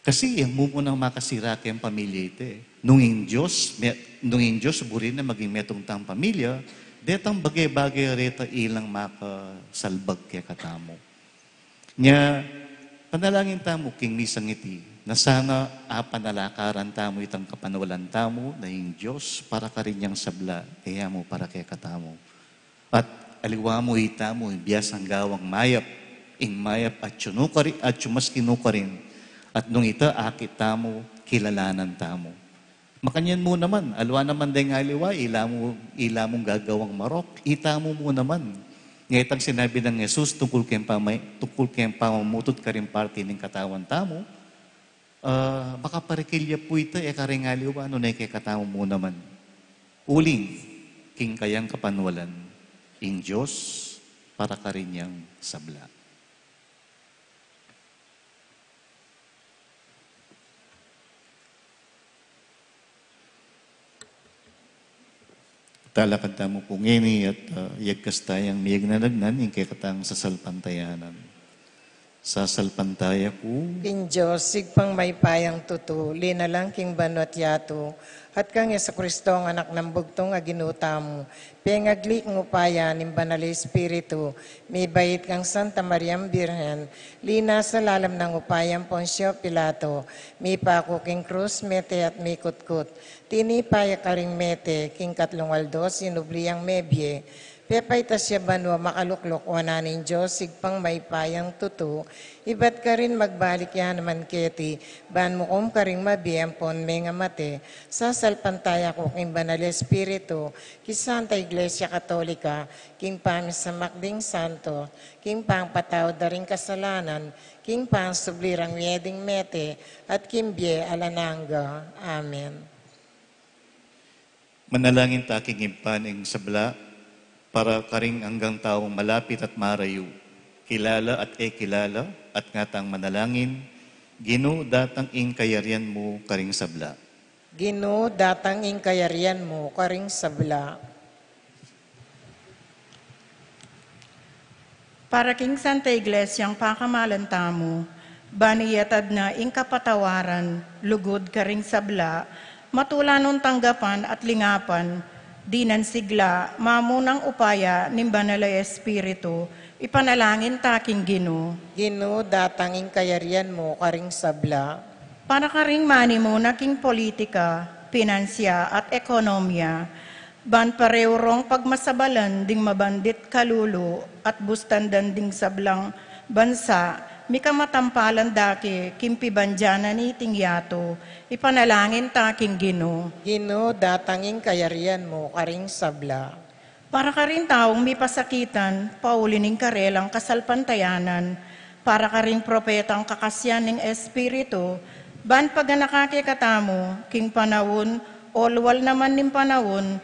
Kasi yang mumunang makasira keng pamilya ita, e. Nung ing Dios, me-, nung ing Dios buri na maging metung tang pamilya, detang bage-bage reta ilang makasalbag kekatamu. Nya, panalangin tamu king misang iti, na sana apanalakaran tamu itang kapanwalan tamu, na ing Dios para karin yang sabla, e ya mu para kekatamu. At aliwa mu itamu ing biasang gawang mayap, ing mayap atyu nu kari-, atyu maski nu karin, at nung ita akit tamu, kilalanan tamu. Makanyan mu naman, aliwa naman deng aliwa, ila mu, ila mung gagawang marok, itamu mu naman. Ngeni itang sinabi nang Jesus tungkul keng pamay-, tungkul keng pamamutut karing parti ning katawan tamu, ah, makaparikil ya pu ita, e karing aliwa, nune kekatamu mu naman. Uling, king kayang kapanwalan, ing Dios para karin yang sabla. Talakad tamu pu ngeni at, ah, yagkas tayang miyagnanagnan ing kekatang sasalpantayanan. Sasalpantaya ku king Dios, Ibpang mayupayang tutu, linalang king banua't yatu, at kang Jesucristo, Anak nang bugtung a Ginu tamu, pengagli king upaya ning Banal a Espiritu, mibait kang Santa Mariang Birhen, linasa lalam nang upayang Poncio Pilato, mipaku king krus, mete at mikutkut, tinipa ya karing mete, king katlung aldo sinubli yang mebie, pepaitas ya banua, makalukluk wanan ning Dios, Ibpang mayupayang tutu, ibat karin magbalik ya naman keti, ban mukum karing mabie ampon mengamate. Sasalpantaya ku king Banal a Espiritu, king Santa Iglesia Katolika, king pamisamak ding santo, king pangpatawad da ring kasalanan, king pangsubli rang mie ding mete, at king bie alang angga. Amen. Manalangin ta king Ibpa ning sabla, para karing anggang taung malapit at marayu, kilala at e kilala, at ngatang manalangin, Ginu, datang ing kayarian mu karing sabla. Ginu, datang ing kayarian mu karing sabla. Para king Santa Iglesiang pakamalan tamu, ban iyatad na ing kapatawaran, lugud karing sabla, matula nung tanggapan at lingapan, dinan sigla, mamunang upaya ning Banal a Espiritu, ipanalangin ta king Ginu. Ginu, datang ing kayarian mu karing sabla. Para karing manimuna king politika, pinansia at ekonomia, ban pareu rong pagmasabalan ding mabandit kalulu at bustandan ding sablang bansa, mikamatampalan da ke king pibandian na niting yatu, ipanalangin ta king Ginu. Ginu, datang ing kayarian mu karing sabla. Para karing taung mipasakitan pauli ning karelang kasalpantayanan, para karing propetang kakasian ning Espiritu, ban paganaka kekatamu king panaun, olwal naman ning panaun,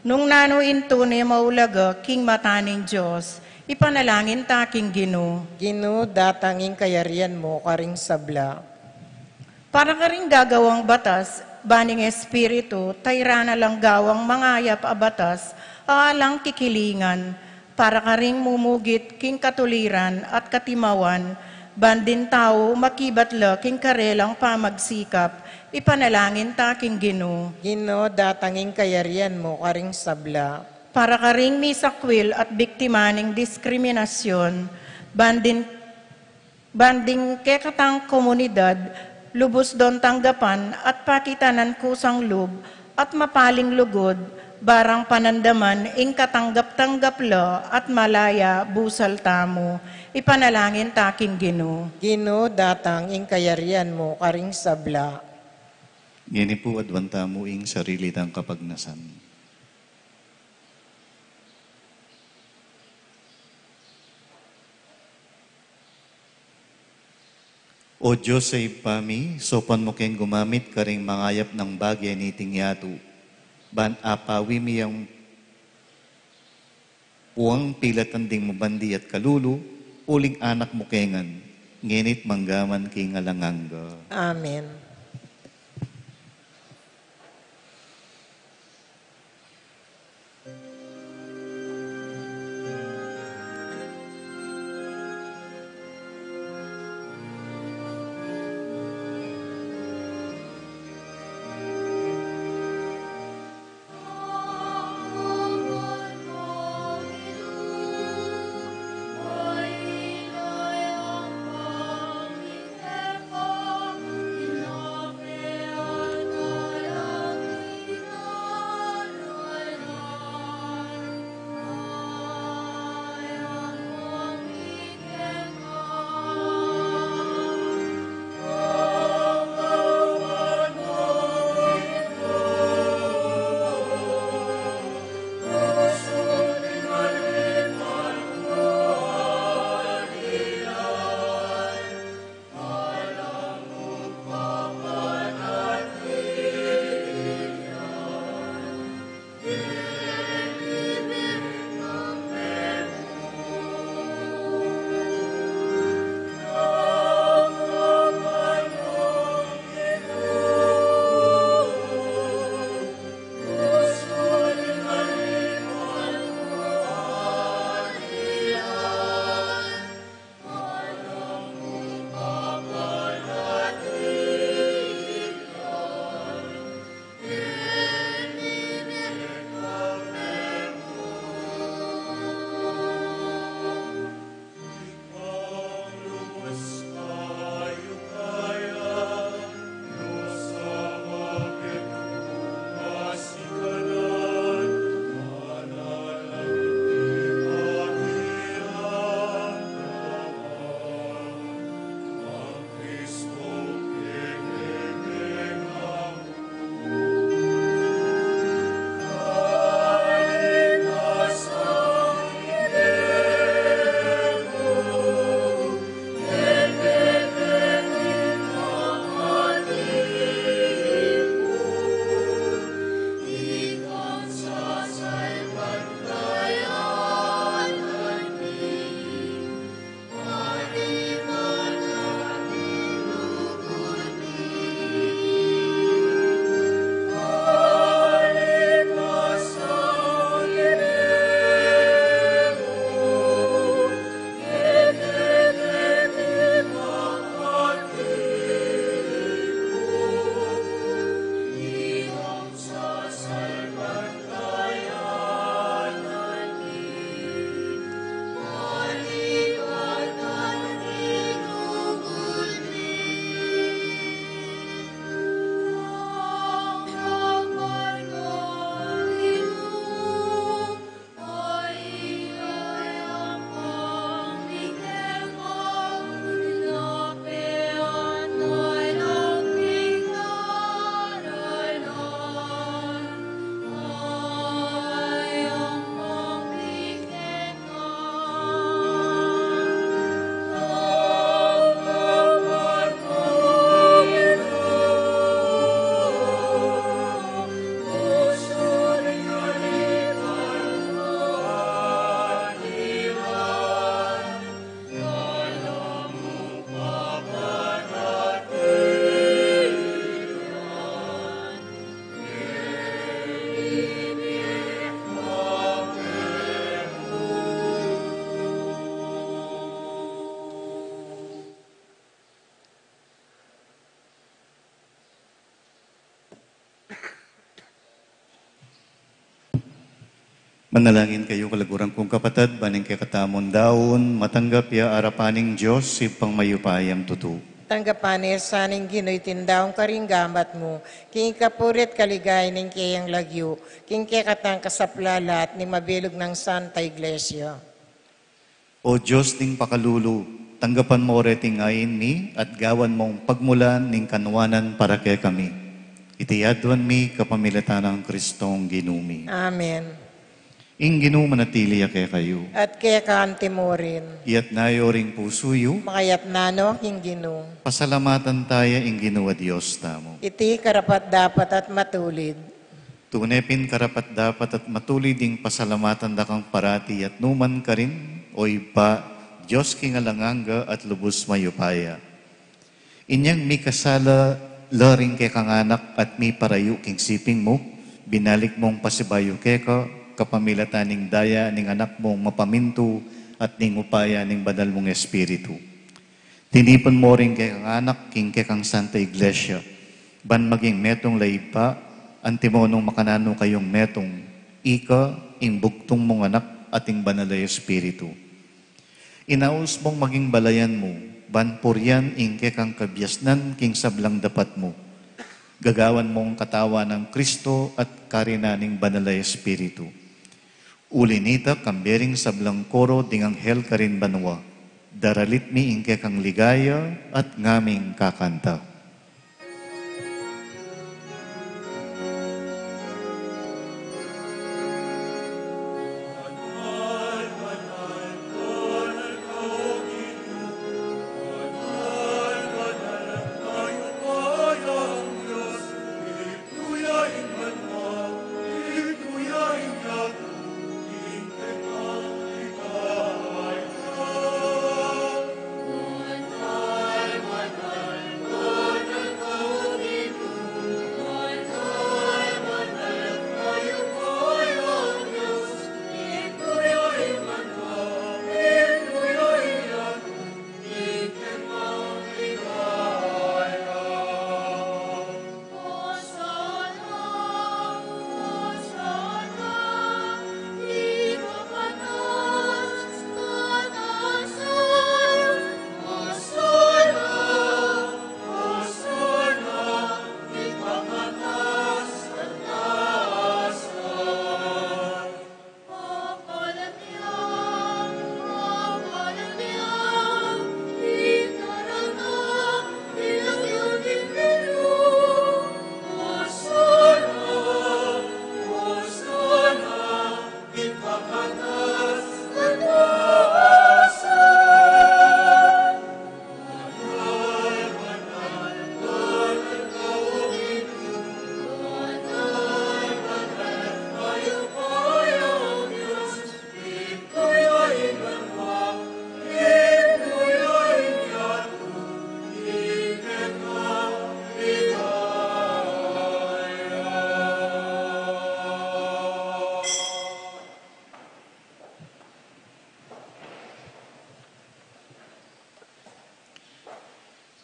nung nanu ing tune maulaga king mata ning Dios, ipanalangin ta king Ginu. Ginu, datang ing kayarian mu karing sabla. Para karing gagawang batas, ban ing Espiritu, tairan na lang gawang mangayap a batas, a alang kikilingan, para karing mumugit king katuliran at katimawan, ban ding tau makibat la king karelang pamagsikap, ipanalangin ta king Ginu. Ginu, datang ing kayarian mu karing sabla. Para karing misakwil at biktima ning diskriminasyun, ban ding, ban ding kekatang komunidad, lubus dong tanggapan at pakitanan kusang lub at mapaling lugud, barang panandaman ing katanggap-tanggap la at malaya busal tamu, ipanalangin ta king Ginu. Ginu, datang ing kayarian mu karing sabla. Ngeni pu aduan tamu ing sarili tang kapagnasan. O Dios a Ibpa mi, saupan mu keng gumamit karing mangayap nang bage niting yatu, ban apawi mi yang uwang pilatan ding mabandi at kalulu, uling anak mu ke ngan, ngeni't manggaman king alang angga. Amen. Manalangin kayu, kaluguran kung kapatad, ban ing kekatamung daun matanggap ya arapan ning Dios, Ibpang mayupayang tutu. Tanggapan na sa ning Ginu iting daun karing gamat mu, king ikapuri at kaligayan ning keyang lagyu, king kekatang kasaplalan at ning mabilug nang Santa Iglesia. O Dios ning pakalulu, tanggapan mu reting ain mi at gawan mung pagmulan ning kanuanan para kekami. Iti aduan mi kapamilatan nang Kristong Ginu mi. Amen. Ing Ginu manatili ya kekayu. At keka antimurin. Iyatas yu ring pusu yu. Makayatna no king Ginu. Pasalamatan taya ing Ginu a Dios tamu. Iti karapat-dapat at matulid. Tune pin karapat-dapat at matulid ing pasalamatan da kang parati at nukarin man, O Ibpa, Dios king alang angga at lubus mayupaya. Inyang mikasala la ring kekang anak at miparayu king siping mu, binalik mung pasibayu keka, kapamilatan ning daya ning anak mung mapamintu at ning upaya ning banal mung Espiritu. Tinipun mu ring kekang anak king kekang Santa Iglesia, ban maging metung la Ibpa, antimo nung makananu kayung metung, ika, ing bugtung mung anak at ing banal a Espiritu. Inaus mung maging balayan mu, ban purian ing kekang kabiasnan king sablang dapat mu. Gagawan mung katawan nang Kristo at karinan ning banal a Espiritu. Uli nita, kambe ring sablang koro ding anghel karin banua, daralit mi ing kekang ligaya at ngaming kakanta.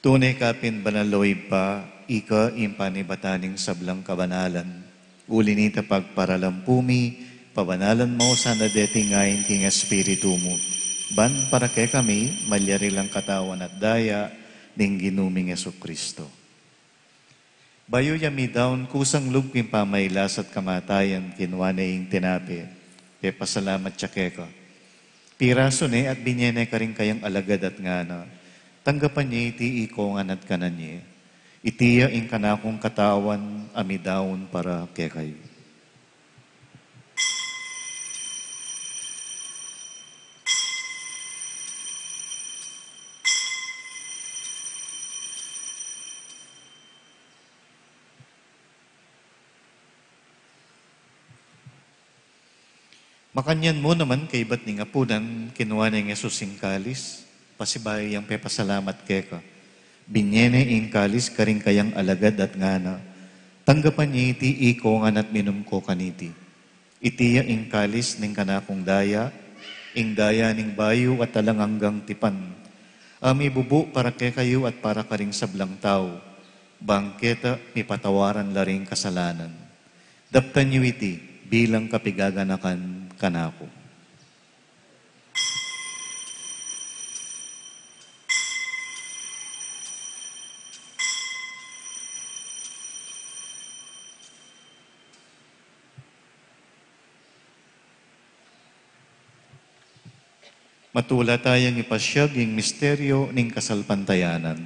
Tune ka pin banal, o Ibpa, ika ing panibatan ning sablang kabanalan. Uli nita pagparalampu mi, pabanalan mu sana deti ngain king Espiritu mu. Ban para kekami, malyari lang katawan at daya ning Ginu ming Jesucristo. Bayu ya midaun kusang lub king pamailas at kamatayan, kinua ne ing tinape, pepasalamat ya keka. Pirasu ne at binye ne karing kayang alagad at ngana, tanggapan ye iti ikongan at kanan ye. Iti ya ing kanakung katawan a midaun para kekayu. Makanyan mu naman kaybat ning apunan, kinua neng Jesus ing kalis, pasibayu yang pepasalamat keka. Binye ne ing kalis karing kayang alagad at ngana, tanggapan ye iti ikongan at minum ko kaniti. Iti ya ing kalis ning kanakung daya, ing daya ning bayu at alang anggang tipan, a mibubu para kekayu at para karing sablang tau, bang keta mipatawaran la ring kasalanan. Daptan yu iti bilang kapigaganakan kanaku. Matula tayang ipasyag ing misteryo ning kasalpantayanan.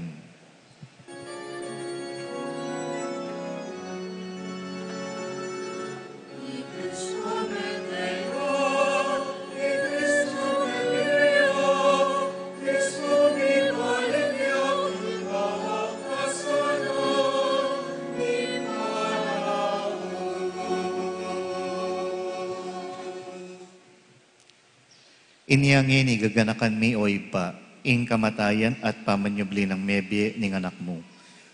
Inya ngeni gaganakan mi, o Ibpa, ing kamatayan at pamanyubli nang mebie ning Anak mu.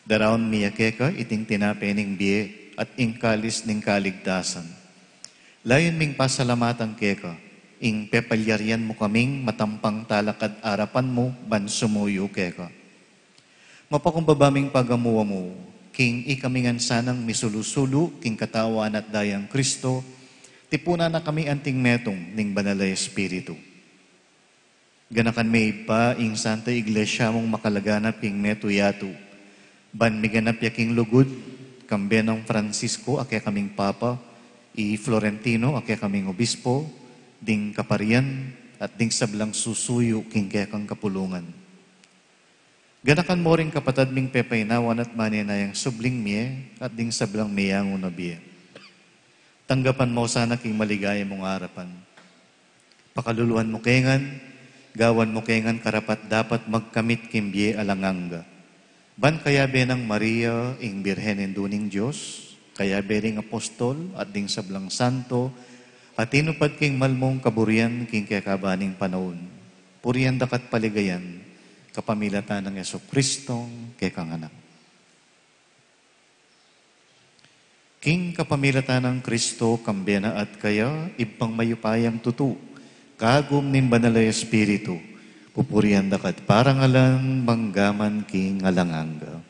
Daraun mi ya keka iting tinape ning bie at ing kalis ning kaligtasan. Layun ming pasalamatan keka ing pepalyarian mu kaming matampang talakad arapan mu ban sumuyu keka. Mapakumbaba ming pagamu-amu king ikami ngan sanang misulu-sulu king Katawan at Dayang Kristo, tipunan na kami anting metung ning Banal a Espiritu. Ganakan me, Ibpa, ing Santa Iglesia mung makalaganap king metung yatu, ban miganap ya king lugud, kambe nang Francisco a kekaming Papa, i Florentino a kekaming Obispo, ding kaparian, at ding sablang susuyu king kekang kapulungan. Ganakan mo ring kapatad ming pepainawan at manenayang subling mie at ding sablang meyangu na bie. Tanggapan mo sana king maligaya mung arapan. Pakaluluan mo ke ngan, gawan mo ke ngan karapat-dapat magkamit king bie alang angga. Ban kayabe nang Maria, ing Birhen Indu ning Dios, kayabe ring apostol at ding sablang santo, a tinupad king mal mung kaburian king kekaban ning panaun. Purian da ka at paligayan, kapamilatan nang Jesucristong kekang Anak. King kapamilatan nang Kristo, kambe na at kaya, Ibpang mayupayang tutu, kagum ning Banal a Espiritu, pupurian da ka at parangalan, manggaman king alang angga.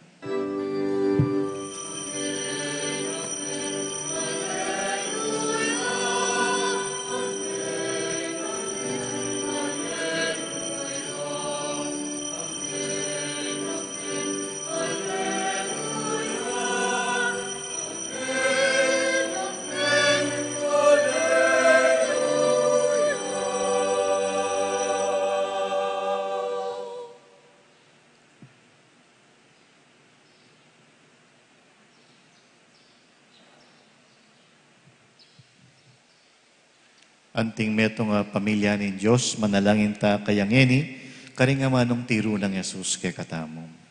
Anting metung a pamilya ning Dios, manalangin ta kaya ngeni, karing amanung tiru nang Jesus kekatamu.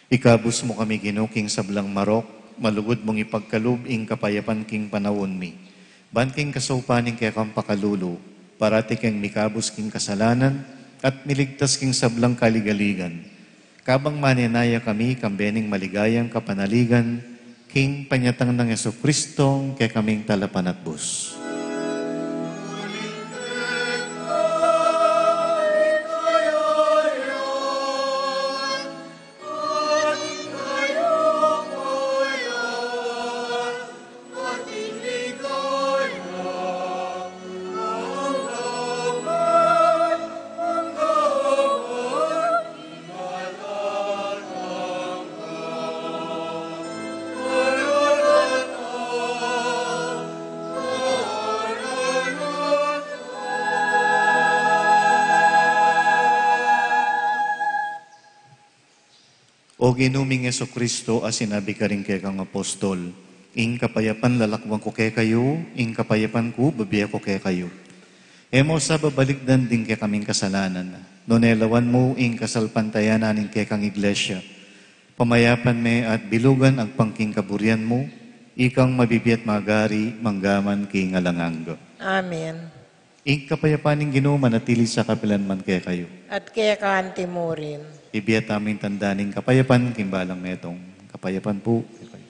Ikabus mu kami, Ginu, king sablang marok, malugud mung ipagkalub ing kapayapan king panaun mi. Ban king kasaupan ning kekang pakalulu, parati keng mikabus king kasalanan at miligtas king sablang kaligaligan. Kabang manenaya kami kambe ning maligayang kapanaligan, king panyatang nang Jesucristong kekaming Talapanatbus. O Ginu ming Jesucristo, a sinabi karing kekang apostol, "Ing kapayapan lalakwan ku kekayu, ing kapayapan ku bibie ku kekayu." E mu sa babalikdan ding kekaming kasalanan, nune lawan mu ing kasalpantayanan ning kekang Iglesia. Pamayapan me at bilugan agpang king kaburian mu, ikang mabibie at magari mangga man king alang angga. Amen. Ing kapayapan ning Ginu manatili sa kapilan man kekayu. At keka anti mu rin. Ibie tamu ing tanda ning kapayapan king balang metung. Kapayapan pu kekayu.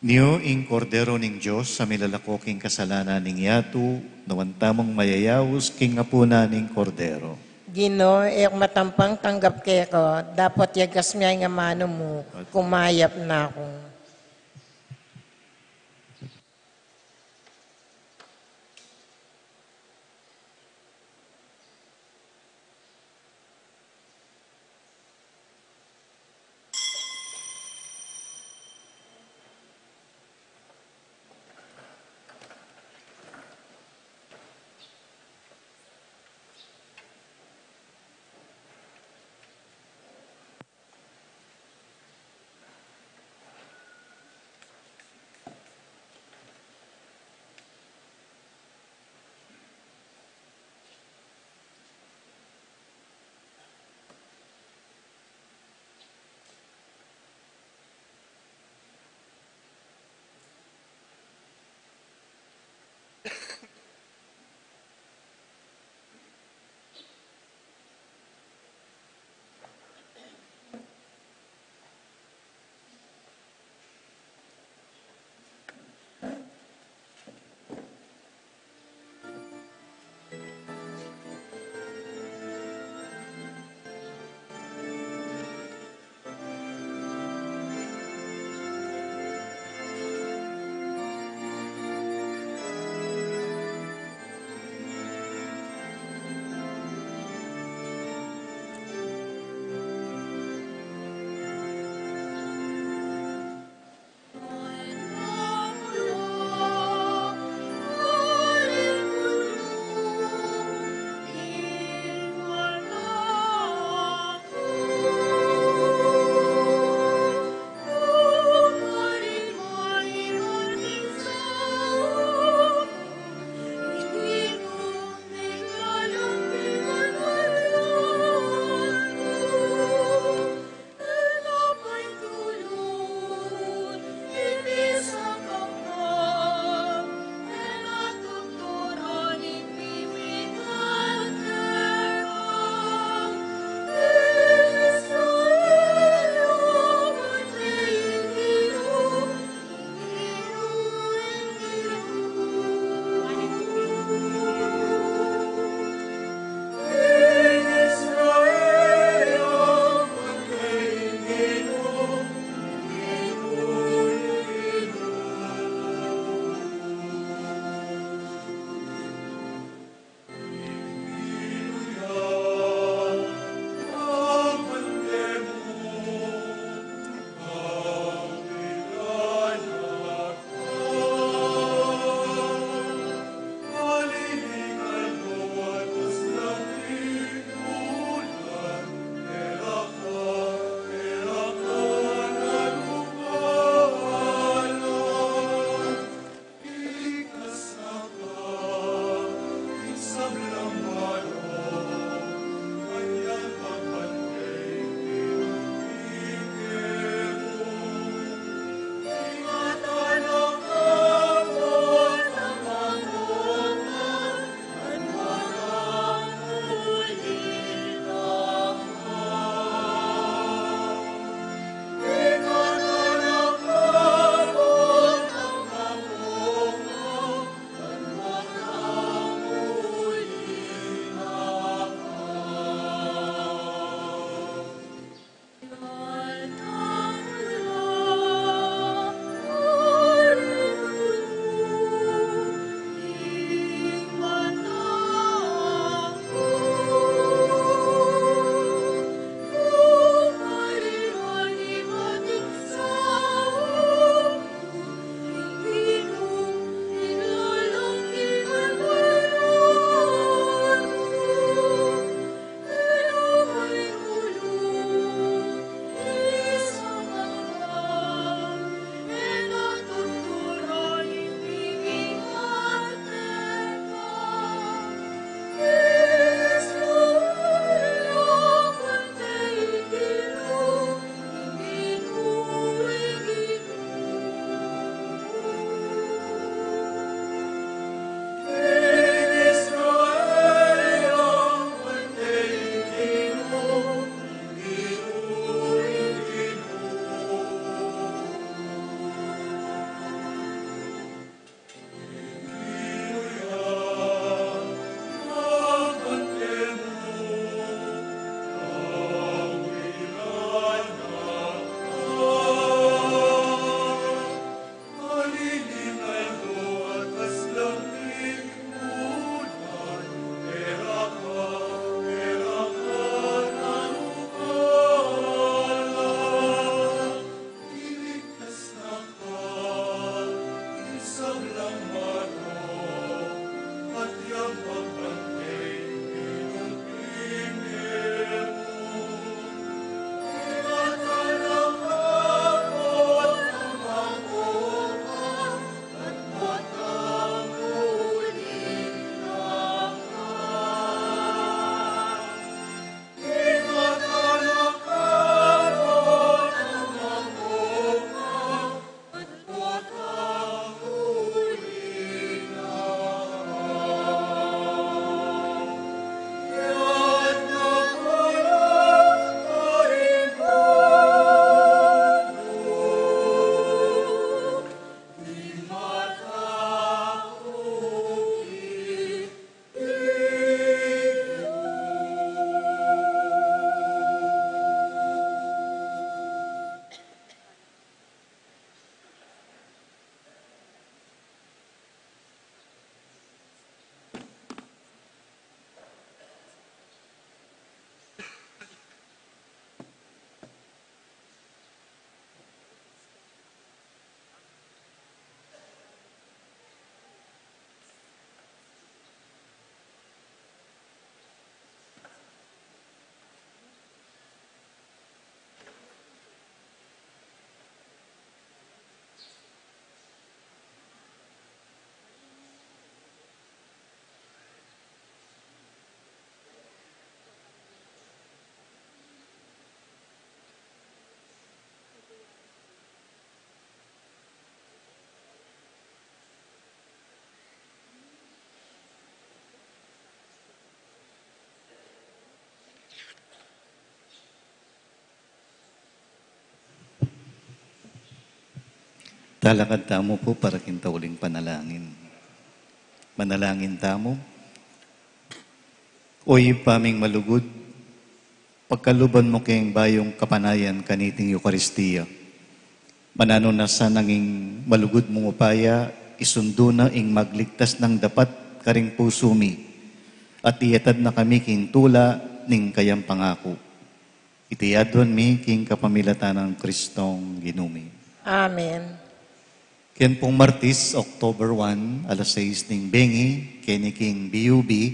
Nyo ing Kordero ning Dios, a milalako king kasalanan ning yatu, nawan tamung mayayaus king apunan ning Kordero. Ginu, e ku matampang tanggap keka, dapot yagas me ing amanu mu, kumayap na ku. Talakad tamu pu para king tauling panalangin. Manalangin tamu. O Ibpa ming malugud, pagkaluban mu keng bayung kapanayan kaniting Eukaristia. Mananu na sanang ing malugud mung upaya, isundu na ing magligtas nang dapat karing pusu mi, at iyatad na kami king tula ning kayang pangaku. Iti aduan mi king kapamilatan nang Kristong Ginu mi. Amen. Ken pung Martis, October one, alas sais ning bengi, keni king B U B,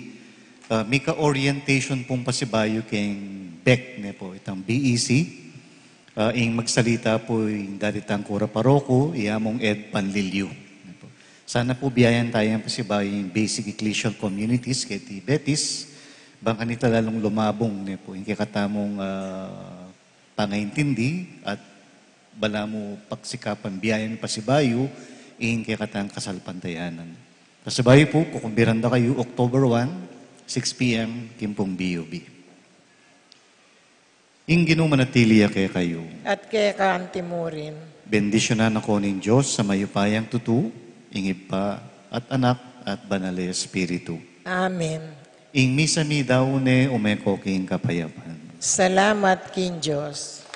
ah, mika orientation pung pasibayu king B E K, ne pu, itang B E C. Ah, ing magsalita pu ing dati tang kura paroko, i Among Ed Panlilio, ne pu. Sana pu biyayan taya pasibayu ing basic ecclesial communities keti Betis, bang kanita lalung lumabung, ne pu, ing kekatamung, ah, pangaintindi at balamu pagsikapan biyayan pasibayu ing kekatang kasalpantayanan. Pasibayu pu, kukumbiran da kayu October one, six P M, king pung B U B. Ing Ginu manatili ya kekayu. At keka antimurin. Bendisyunan na ko ning Dios a mayupayang tutu, ing Ibpa, at Anak, at Banal a Espiritu. Amen. Ing misa mi dau ne, ume ko king kapayapan. Salamat king Dios.